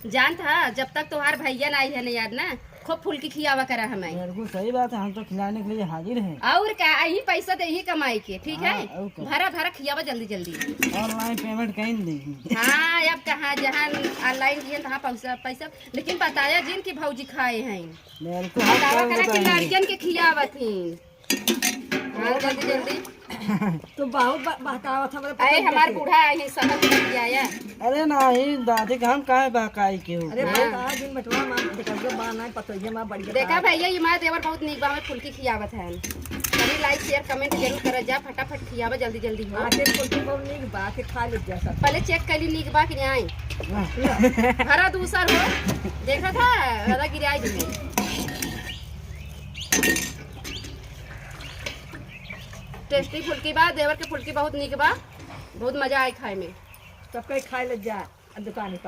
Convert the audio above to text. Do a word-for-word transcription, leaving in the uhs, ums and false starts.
जानत ह, जब तक तोहार भैया ना आई है ना याद ना, खूब फुल्की खियावा करा हमें। बिल्कुल सही बात है, हम तो खिलाने के लिए हाजिर हैं। और का, यही पैसा दे ही कमाई के, ठीक है? हाँ, और का। भरा भरा खियावा जल्दी जल्दी। Online payment कहीं नहीं। हाँ, अब कहाँ, जहाँ online दिए तहाँ पैसा, पैसा, लेकिन बताया जिन कि भौजी खाए हैं। बिल्कुल, हम बतावा कल करा कि बताएंगे। लड़कियन के खियावत ही। हाँ, जल्दी, जल्दी। तो बहुत ब-, बहकावत हमरे अरे, पतोहिया हमार के। बूढ़ा आई है, समझ में नहीं आया। अरे नहीं, दादी के हम काहे बहकाई के हो? अरे, हाँ। बहका दिन बटवा माँ, देखा जो बा ना, पतोहिया माँ बड़ी देखा बता। भैया, ये माँ देवर बहुत नीक बा, हमें फुल्की खियावत है। अरे, like, share, comment जरूर करा जा, फटाफट खियावा, जल्दी, जल्दी हो। आखिर फुल्की बहुत नीक बा, आखिर खा ले जा सब। पहले check कर ली, नीक बा कि नहीं आई। वाह। भरा दूसर हो, देखा था, भरा गिराई दी। Tasty फुल्की बा, देवर के फुल्की बहुत नीक बा, बहुत मजा आई खाए में। सब कहीं खाए ले जा, अब दुकान पर।